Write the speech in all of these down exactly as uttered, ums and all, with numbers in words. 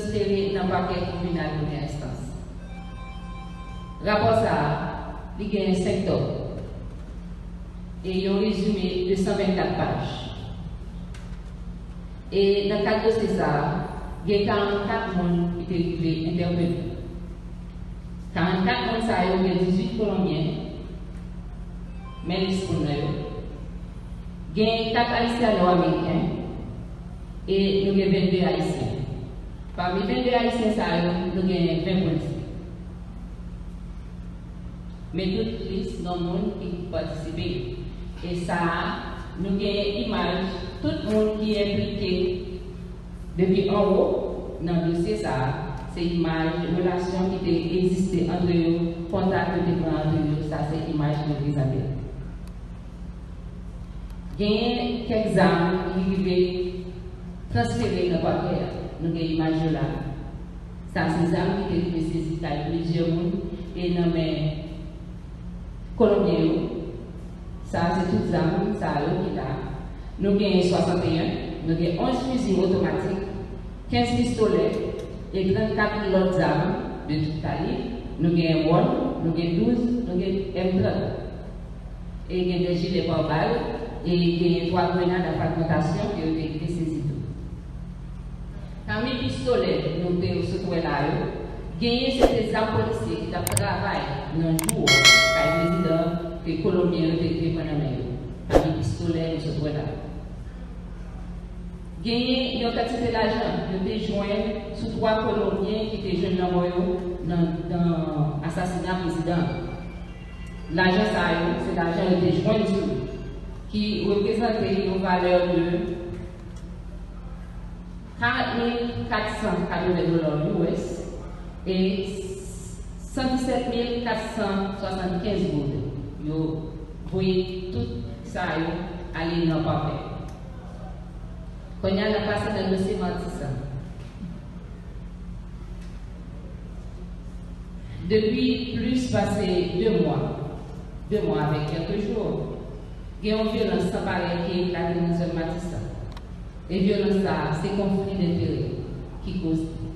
Sere nan pakè tribinal premyè enstans. Rapò sa a, li genyen senk tòm e yon rezime de san vennkat paj. E nan kad dosye sa a, gen karannkat moun ki te rive entèpele. Karannkat moun sa yo gen dizuit Kolonbyen, men lis moun nan yo. Gen kat Ayisyano-Ameriken e nou gen vennde Ayisyen. Pami vennde Ayisyen sa yo, nou gen ven polisye. Men tout lis non moun ki patisipe yo. E sa a, nou gen imaj tout moun ki enplike depi anwo nan dosye sa a. Se imaj relasyon ki te egziste antre yo, kontak yo te pran antre yo, sa se imaj ki reprezante. Genyen kèk zam ki rive transfere nan pakè a. Nou gen imaj yo la. Sa se zam ki te rive sezi kay plizyè moun e nan men Kolonbyen yo. Sa se tout zam sa yo ki la. Nou gen swasanteyen, nou gen onz fizi otomatik, kenz pistolè e trannkat lòt zam de tout kalib. Nou gen wòn, nou gen douz, nou gen M trant. E gen de jilè pare bal, e genyen twa grenad a fragmantasyon ke yo te rive sezi tou. Pami pistolè nou te sot wè la yo, genyen se te zam polisye ki t ap travay nan jou kay prezidan ke Kolonbyen yo te rive pran nan men yo. Pami pistolè nou sot wè la yo. Genyen yon kantite lajan yo te jwenn sou twa Kolonbyen ki te jwenn lanmò yo nan, nan asasina prezidan an. Lajan sa yo, se lajan yo te jwenn sou li, ki reprezante yon valè de karant mil kat san katreven dola U S e san disèt mil kat san swasannkenz goud. Yo voye tout sa yo ale nan pakè. Kounye a, n ap pase nan dosye Martissant. Depi plis pase de mwa, de mwa avèk kèlke jou, gen yon vyolans san parèy ki eklate nan zòn Martissant. E vyolans sa a, se konfli denterè ki koz li.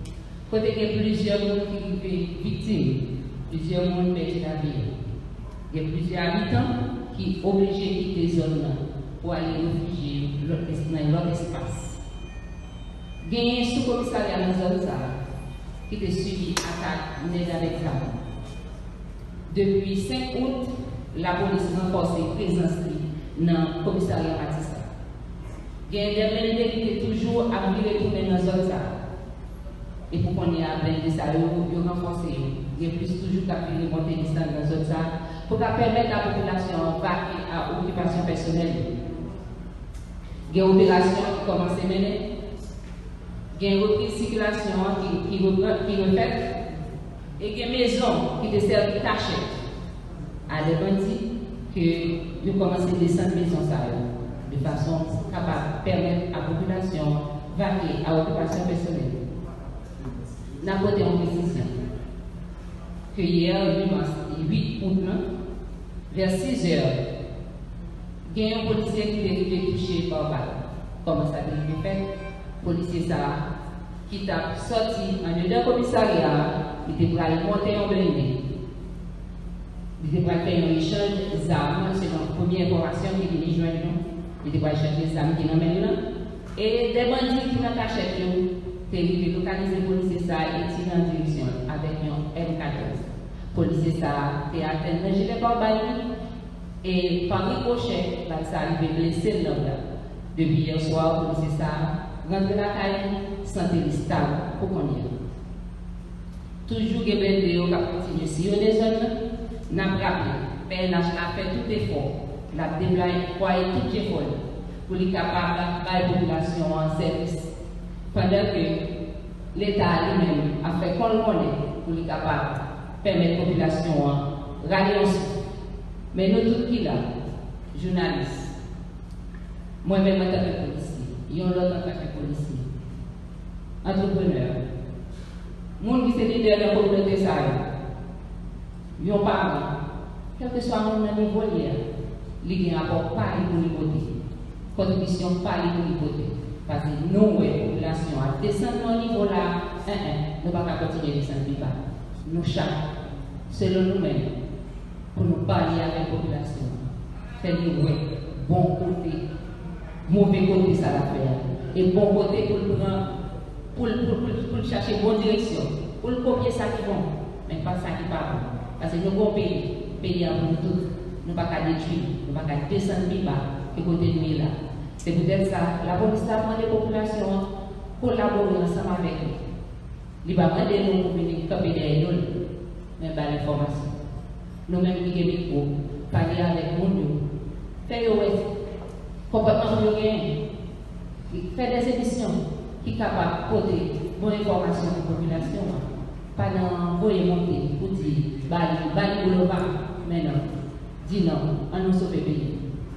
Kote gen plizyè moun ki rive viktim, plizyè moun pèdi lavi yo. Gen plizyè abitan ki oblije kite zòn nan pou ale refijye yo lòt es-, nan lòt espas. Genyen sou komisarya nan zòn sa a ki te sibi atak nèg avèk zam. Depi senk out, lapolis ranfòse prezans li nan komisarya Martissant. Gen de blende ki te toujou ap vire tounen nan zòn sa a. E pou kounye a, blende sa yo, yo ranfòse yo. Gen plis toujou k ap vire monte desann nan zòn sa a pou ka pèmèt lapopilasyon an vake a okipasyon pèsonèl yo. Gen operasyon ki kòmanse mennen. Gen repriz sikilasyon an ki, ki repran, ki refèt. E gen mezon ki te sèvi kachèt a de bandi ke yo kòmanse desann mezon sa yo, de fason pou kapab pèmèt a popilasyon an vake a okipasyon pèsonèl. N ap pote yon presizyon ke yè, uit mas, uit out lan, vè sizè, gen yon polisye ki te rive touche pa bal. Kòman sa te rive fèt? Polisye sa a, ki t ap sòti andedan komisarya a, li te pral monte yon blende. Li te pral fè yon echanj zam, selon premye enfòmasyon ki vini jwenn nou. Li te pral chanje zam ki nan men l lan. E de bandi ki nan kachèt yo te rive lokalize polisye sa a e tire an direksyon l avèk yon M katòz. Polisye sa a te atenn nan jilè pare bal li e pa rikochè, bal sa a rive blese l nan bra. Depi yè swa, polisye sa a rantre lakay li, sante li stab pou kounye a. Toujou gen blende yo k ap kontinye siyonnen zòn nan. N ap raple, P N H la fè tout efò, l ap deplwaye tout jefò li pou li kapab bay popilasyon an sèvis, pandan ke Leta a li menm ap fè kon l konnen pou li kapab pèmèt popilasyon an rale yon souf. Men nou tout ki la, jounalis, mwen menm antanke polisye, yon lòt antanke polisye, antreprenè, moun ki se lidè nan kominote sa yo, yon paran, kèlkeswa moun nan nivo l ye a, li gen apò pa li pou li pote, kontribisyon pa li pou li pote. Paske nou wè popilasyon an desann nan nivo la, en, en, nou pa ka kontinye desann pi ba. Nou chak, selon nou menm, pou nou pale avèk popilasyon an, fè li wè bon kote, move kote sa l ap fè a, e bon kote pou l pran, pou l, pou l, pou l, pou l chache bon direksyon, pou l kopye sa ki bon, men pa sa ki pa bon. Paske nou gon peyi, peyi a pou nou tout. Nou pa ka detwi, nou pa ka desann pi ba ke kote nou ye la. Se poutèt sa, lapolis la mande popilasyon an kolabore ansanm avèk li. Li pa mande nou pou vini kanpe dèyè do l, men ba l enfòmasyon. Nou menm ki gen mikwo, pale avèk moun yo, fè yo wè konpòtman pou yo genyen. Fè dè emisyon ki kapab pote bon enfòmasyon pou popilasyon an. Pa nan voye monte pou di, ba li, ba li boulova, men non. Di non, an nou sove peyi.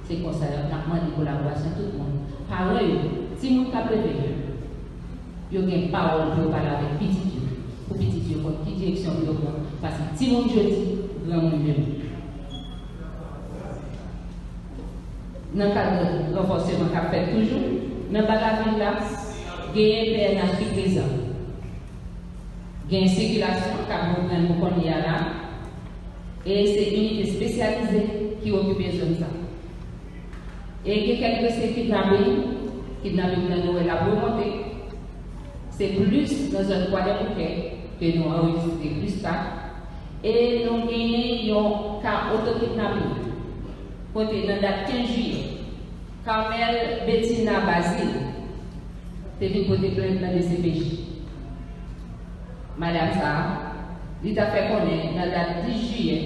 Se konsa n ap mande kolaborasyon tout moun. Paran yo, timoun k ap leve yo, yo gen pawòl pou yo pale avèk pitit yo, pou pitit yo konn ki direksyon pou yo pran, paske timoun jodi, granmoun demen. Nan kad ranfòseman k ap fèt toujou, nan ba lavil la, genyen P N H ki prezan. Gen sikilasyon k ap reprann pou kounye a la, e se inite espesyalize ki okipe zòn sa. E gen kèk dosye kidnaping, kidnaping nan nou wè l ap remonte. Se plis nan zòn Kwadèboukè ke nou anrejistre plis ka. E nou genyen yon ka otokidnaping, kote nan dat kenz jiyè, Carmel Betina Bazile te vin pote plent nan D C P J. Madanm sa a, li ta fè konnen nan dat dis jiyè,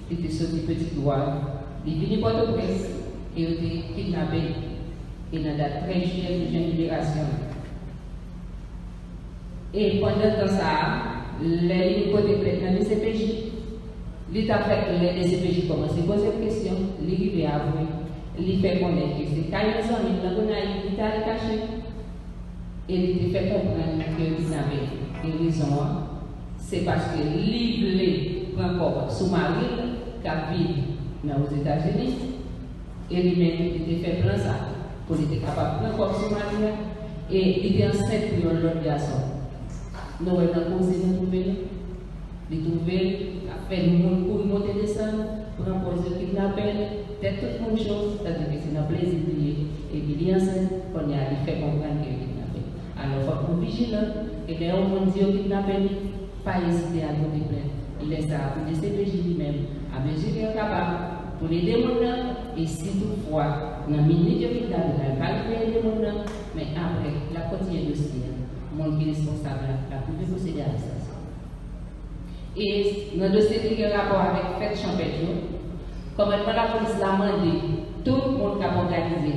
li te soti Petit Goâve, li vini Pòtoprens e yo te kidnape l. E nan dat trèz jiyè, li jwenn liberasyon l. E pandan tan sa a, lè li pote plent nan D C P J, li ta fèt lè D C P J kòmanse poze l kesyon, li rive avwe, li fè konnen ke se kay yon zanmi l nan Gonayv li t al kache, e li te fè konprann ke yo kidnape l. E rezon an, se paske li vle pran kòb sou mari l k ap viv nan Ozetazini, e li menm li te fè plan sa pou li te kapab pran kòb sou mari a, e li te ansent pou yon lòt gason. Nou wè nan koze nou twouve nou. Li twouve l ap fè moun kouri monte desann, pran pòz yo kidnape l, tèt tout moun cho, tandike se nan plezi li ye, epi li ansent, kounye a li fè konprann ke yo kidnape l. Alò, fòk nou vijilan, e lè yon moun di yo kidnape li, pa ezite al pote plent. Lè sa a, pou D C P J li menm, a mezi ke yo kapab, pou l ede moun nan, e si toutfwa, nan minit yo kidnape l la, li pa rive ede moun nan, men apre, l ap kontinye dosye a. Moun ki responsab la, l ap rive posede arestann. E nan dosye ki gen rapò avèk fèt chanpèt yo, kòmandman lapolis la mande tout moun k ap òganize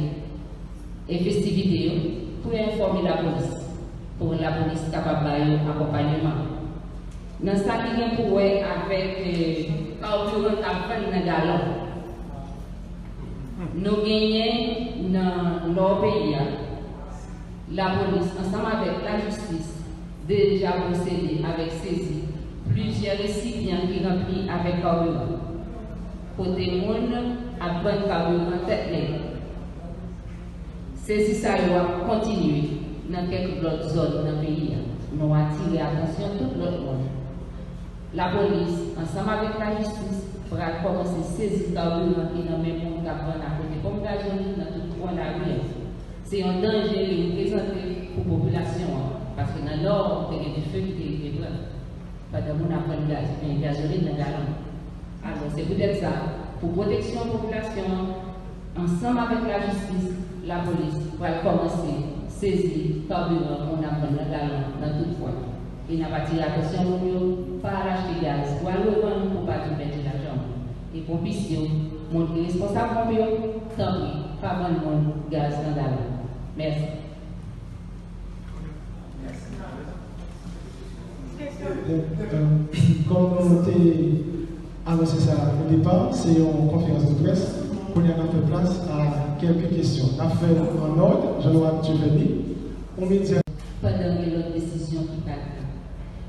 e festivite yo pou yo enfòme lapolis, pou lapolis kapab ba yo akonpanyeman. Nan sa ki gen pou wè avèk, eh, kabiran k ap vann nan galon, nou genyen nan nò peyi a, lapolis ansanm avèk lajistis deja pwosede avèk sezi plizyè resipyan ki ranpli avèk kabiran, kote moun ap vann kabiran tèt nèg. Sezi sa yo ap kontinye nan kèk lòt zòn nan peyi a. Nou atire atansyon tout lòt moun. Lapolis, ansanm avèk lajistis, pral kòmanse sezi kabiran ki nan men moun k ap vann akote ponp gazolin nan tout kwen lari a. Se yon danje li reprezante pou popilasyon an, paske nan Nò, te gen dife ki te rive pran pandan moun ap vann gaz, men gazolin nan galon. Alò, se poutèt sa, pou pwoteksyon popilasyon an, ansanm avèk lajistis, lapolis pral kòmanse sezi kabiran moun ap vann nan galon nan tout kwen. E n ap atire atansyon moun yo, pa al achte gaz pou al revann pou pa tou pèdi lajan w. E ponpis yo, moun ki responsab ponp yo, tanpri, pa vann moun gaz nan galon. Mèsi. Kòm nou te anonse sa o depa, se yon konferans de près. Kounye a, n ap fè plas a kèlke kesyon. N ap fè l an òd, jan nou abitye fè li. Yon medya. Pandan gen lòt desizyon ki pral pran.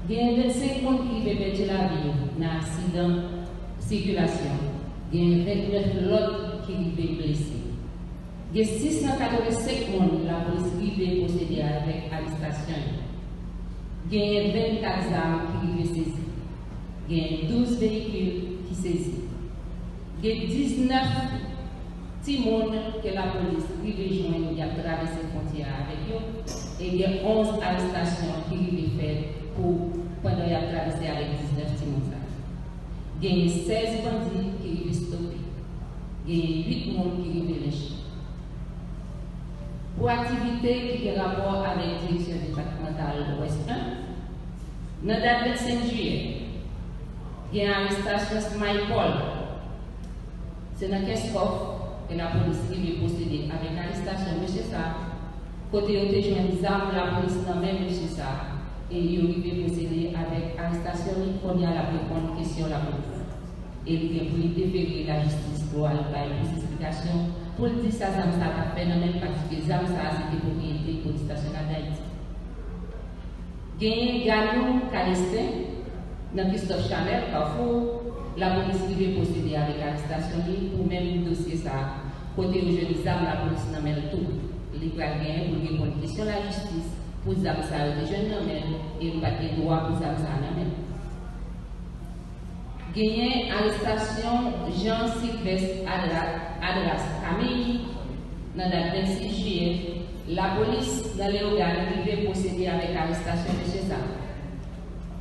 Gen vennsenk moun ki rive pèdi lavi yo nan aksidan sikilasyon. Gen vennèf lòt ki rive blese. Gen sis san katrevensenk moun lapolis rive pwosede avèk arestasyon yo. Genyen vennkat zam ki rive sezi. Genyen douz veyikil ki sezi. Gen diznèf timoun ke lapolis rive jwenn y ap travèse fwontyè a avèk yo, e gen onz arestasyon ki rive fèt pou pandan y ap travèse avèk diznèf timoun sa yo. Genyen sèz bandi ki rive stope. Genyen uit moun ki rive lenche. Pou aktivite ki gen rapò avèk Direksyon Depatmantal Wès en, nan dat vennsenk jiyè, gen arestasyon Smay Paul. Se nan Kenskòf ke lapolis rive pwosede avèk arestasyon mesye sa a, kote yo te jwenn zam lapolis nan men mesye sa a, e yo rive pwosede avèk arestasyon li. Kounye a l ap reponn kesyon lapolis. E li gen pou li defere lajistis pou al bay plis esplikasyon, pou l di sa zam sa a t ap fè nan men l, paske zam sa a se te pwopriyete Polis Nasyonal Dayiti. Genyen Ganou Callestin nan Christophe Chanel, Kafou, lapolis rive pwosede avèk arestasyon li pou menm dosye sa a, kote yo jwenn zam lapolis nan men l tou. Li pral genyen pou l reponn kesyon lajistis pou zam sa yo te jwenn nan men l, e li pa t gen dwa pou zam sa a nan men l. Genyen arestasyon Jean Sylvestre Adra-, Adras Camille nan dat vennsis jiyè. Lapolis nan Leyogàn rive pwosede avèk arestasyon mesye sa a.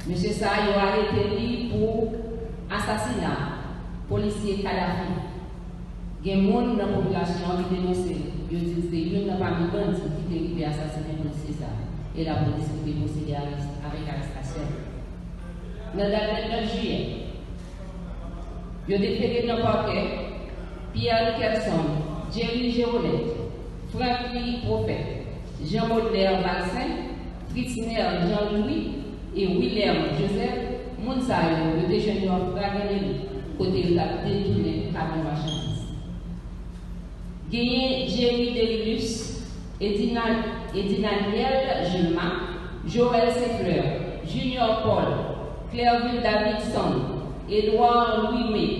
Mesye sa a, yo arete li pou asasina polisye Kadhafi. Gen moun nan popilasyon an ki denonse l. Yo di l se youn nan pami bandi ki te rive asasinen polisye sa a. E lapolis rive pwosede ares-, avèk arestasyon l. Nan dat vennèf jiyè, yo defere nan pakè Pierre Nickerson, Jerry Gerolet, Francky Prophète, Jean Baudelaire Valcin, Fritzner Jean Louis e Wilherme Joseph. Moun sa yo, yo te jwenn yo an fragan deli, kote yo t ap detounen kamyon machandiz. Genyen Jerry Delilus, Edina-, Edinaniel Julma, Joël Saint-Fleur, Junior Paul, Clerville Davidson, Edouard Louis May.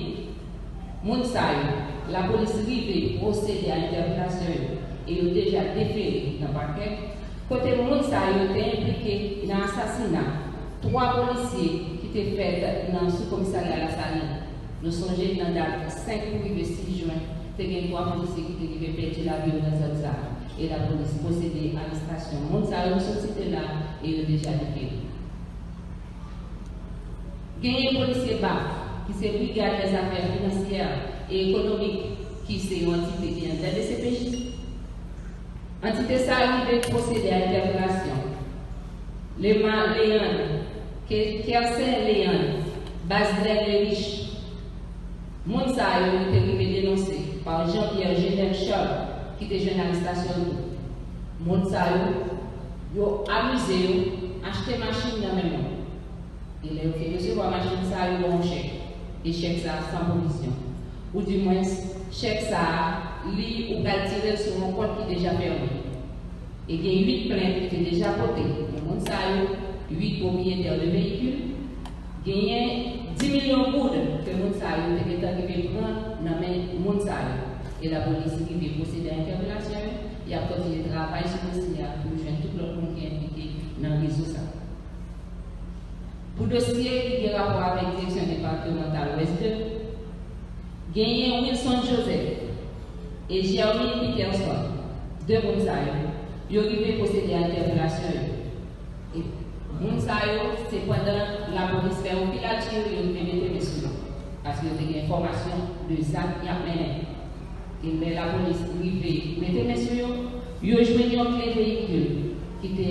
Moun sa yo, lapolis rive pwosede a entèpelasyon yo e yo deja defere nan pakè, kote moun sa yo te enplike nan asasina twa polisye ki te fèt nan soukomisarya Lasalin. Nou sonje nan dat senk pou rive sis jen, te gen twa polisye ki te rive pèdi lavi yo nan zòn sa a, e lapolis pwosede arestasyon moun sa yo nou sot site la, e yo deja defere. Genyen polisye baf, ki se Brigade des Affaires Financières et Économiques, ki se yon antite ki anndan D C P J. Antite sa a rive pwosede a entèpelasyon Lema Leandre, Ke-, Kersen Leandre, Basdel Lerich. Moun sa yo, yo te rive denonse pa Jean-Pierre Genel Charles, ki te jwenn arestasyon l tou. Moun sa yo, yo amize yo achte machin nan men moun. E lè yo fin resevwa machin sa, yo ba w yon chèk. E chèk sa a san pwovizyon. Oudimwens, chèk sa a, li, ou pral tire l sou yon kont ki deja fèmen. E gen uit plent ki te deja pote. Men moun sa yo, uit pwopriyetè de veyikil, genyen dis milyon goud ke moun sa yo te gentan rive pran nan men moun sa yo. E lapolis rive pwosede a entèpelasyon yo, y ap kontinye travay sou dosye a pou yo jwenn tout lòt moun ki enplike nan rezo sa a. Pou dosye ki gen rapò avèk Direksyon Depatmantal Wès de, genyen Wilson Joseph e Germine Peterson, de moun sa yo, yo rive pwosede a entèpelasyon yo. E moun sa yo, se pandan lapolis fè yon filatri, yo rive mete men sou yo, paske yo te gen enfòmasyon de zak y ap mennen. E lè lapolis rive mete men sou yo, yo jwenn yon kle veyikil ki te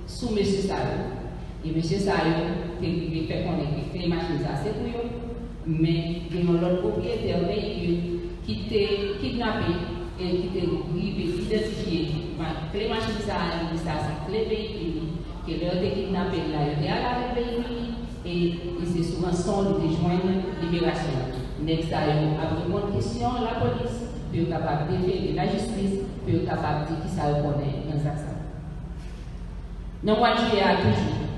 sou mesye sa yo. E mesye sa yo te rive fè konnen ke kle machin sa se pou yo, men gen yon lòt pwopriyetè veyikil ki te kidnape e ki te rive idantifye ma-, kle machin sa a, li di sa se kle veyikil li, ke lè yo te kidnape l la, yo te al avèk veyikil li, e, e se sou ranson li te jwenn liberasyon l. Nèg sa yo ap reponn kesyon lapolis pou yo kapab defere lajistis, pou yo kapab di kisa yo konnen nan zak sa. Nan mwa jiyè a toujou,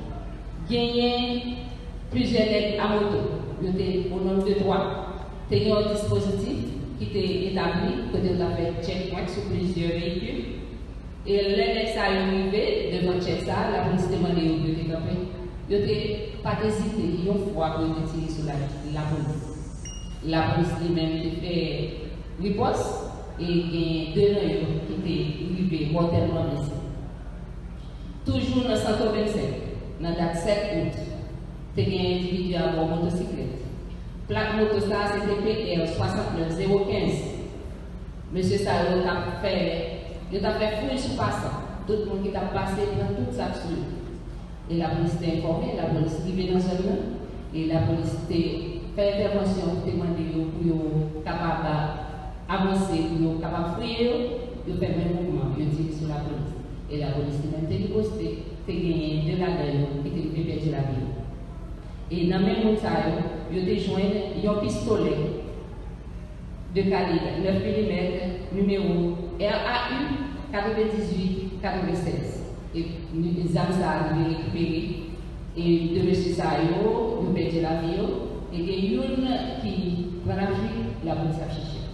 genyen plizyè nèg a moto, yo te o nonb de twa, te gen yon dispozitif ki te etabli, kote yo t ap fè checkpoint sou plizyè veyikil. E lè nèg sa yo rive devan tchèk sa a, lapolis te mande yo pou yo te kanpe. Yo te pa t ezite yon fwa pou yo te tire sou la, lapolis. Lapolis li menm te fè ripòs e gen de nan yo ki te rive mòtèlman blese. Toujou nan Santo vennsenk, nan dat sèt out, te gen endividi abò motosiklèt. Plak moto sa a se te P R swasant nèf zewo kenz. Mesye sa yo t ap fè, yo t ap fè fouy sou pasan. Tout moun ki t ap pase pran tout sa k sou yo. E lapolis te enfòme, lapolis rive nan zòn nan, e lapolis te fè entèvansyon, te mande yo pou yo kapab avanse, pou yo kapab fouye yo, yo fè menm mouvman, yo tire sou lapolis. E lapolis li menm te riposte, te genyen de ladan yo ki te rive pèdi lavi yo. E nan men moun sa yo, yo te jwenn yon pistolè de kalib nèf milimèt, nimewo R A U katrevendizuit katrevennsèz. E ni-, zam sa a rive rekipere. E de mesye sa yo, yo pèdi lavi yo. E gen youn ki pran lafui, lapolis ap chèche.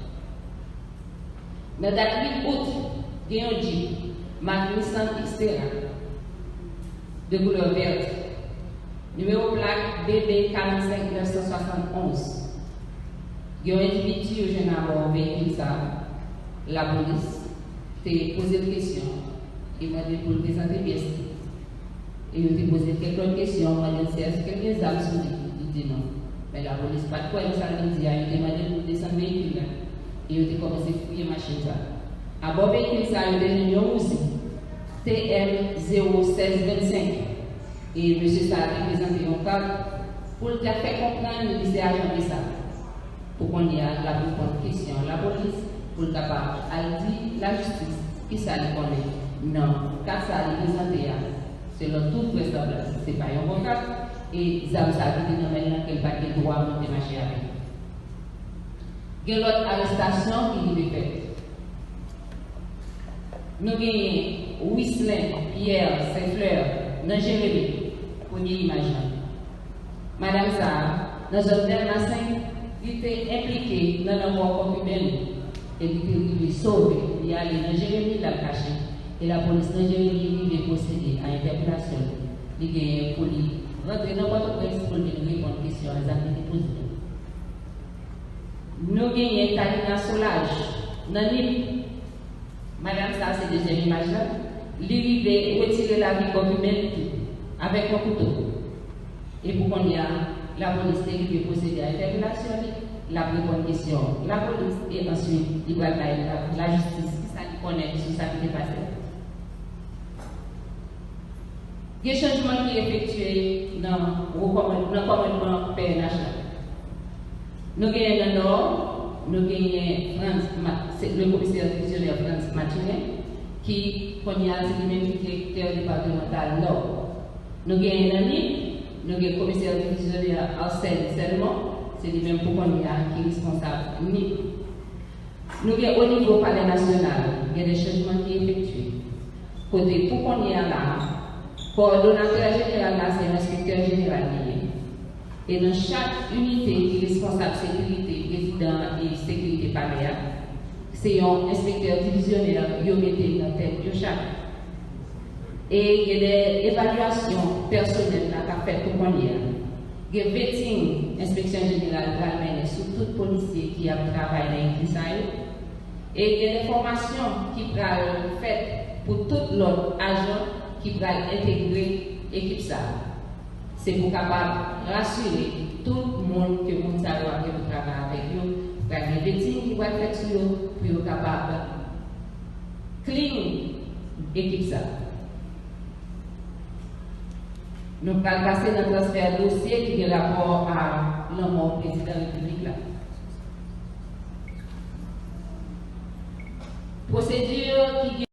Nan dat uit out, gen yon Jeep mak Nissan Xterra de koulè vèt, nimewo plak B B karannsenk nèf san swasantonz. Gen yon endividi yo jwenn abò veyikil sa a. Lapolis te poze l kesyon e mande pou l prezante pyès li. E yo te poze l kèk lòt kesyon, mande l si èske l gen zam sou li. Li di non. Men lapolis pa t kwè nan sa l vin di a, yo te mande l pou l desann veyikil la. E yo te kòmanse fouye machin sa a. Abò veyikil sa a, yo te jwenn yon Uzi T M zewo sèz vennsenk. E mesye sa a te prezante yon kat pou l te fè konprann li se ajan de sa. Pou kounye a, l ap reponn kesyon lapolis pou l kapab al di lajistis kisa li konnen nan kat sa li prezante a. Selon tout vrèsanblans, se pa yon bon kat, e zam sa ki te nan men l lan ke l pa t gen dwa monte mache avè l. Gen lòt arestasyon ki rive fèt. Nou genyen Wislin Pierre Saint Fleur nan Jeremi, premye imaj lan. Madanm sa a, nan zòn Dèlma senk, li te enplike nan lanmò konkiben li, e li te rive sove, li ale nan Jeremi, l al kache, e lapolis nan Jeremi rive pwosede a entèpelasyon li. Li genyen pou li rantre nan Pòtoprens pou l vin reponn kesyon a zam li te poze. Nou genyen Talina Solage nan Nip. Madanm sa a se dezyèm imaj la. Li rive retire lavi konkiben li tou avèk yon kouto. E pou kounye a, lapolis te rive pwosede a entèpelasyon li. L ap reponn kesyon lapolis e answit li pral bay la, lajistis kisa li konnen sou sa ki te pase a. Gen chanjman ki efektye nan wo kòmann-, nan kòmandman P N H la. Nou genyen nan Nò, nou genyen Frantz Ma-, se le komisè divizyonè Frantz Mathurin, ki kounye a se li menm ki direktè depatmantal Nò. Nou genyen nan Nip, nou gen komisè divizyonè Arsène Selmon, se li menm pou kounye a ki responsab Nip. Nou gen o nivo Palè Nasyonal, gen de chanjman ki efektye. Kote pou kounye a la, kowòdonatè jeneral la se yon enspektè jeneral li ye. E nan chak inite ki responsab sekirite prezidan an e sekirite palè a, se yon enspektè divizyonè yo mete nan tèt yo chak. E gen de evalyasyon pèsonèl la k ap fèt pou kounye a. Gen vetting enspeksyon jeneral pral mennen sou tout polisye ki ap travay nan ekip sa yo. E gen de fòmasyon ki pral fèt pou tout lòt ajan ki pral entegre ekip sa a. Se pou kapab rasire tout moun ke moun sa yo ap gen pou travay avèk yo. Pral gen vetting ki pral fèt sou yo pou yo kapab clean ekip sa. Nou pral pase nan transfè dosye ki gen rapò a lanmò prezidan repiblik la. Pwosedi ki gen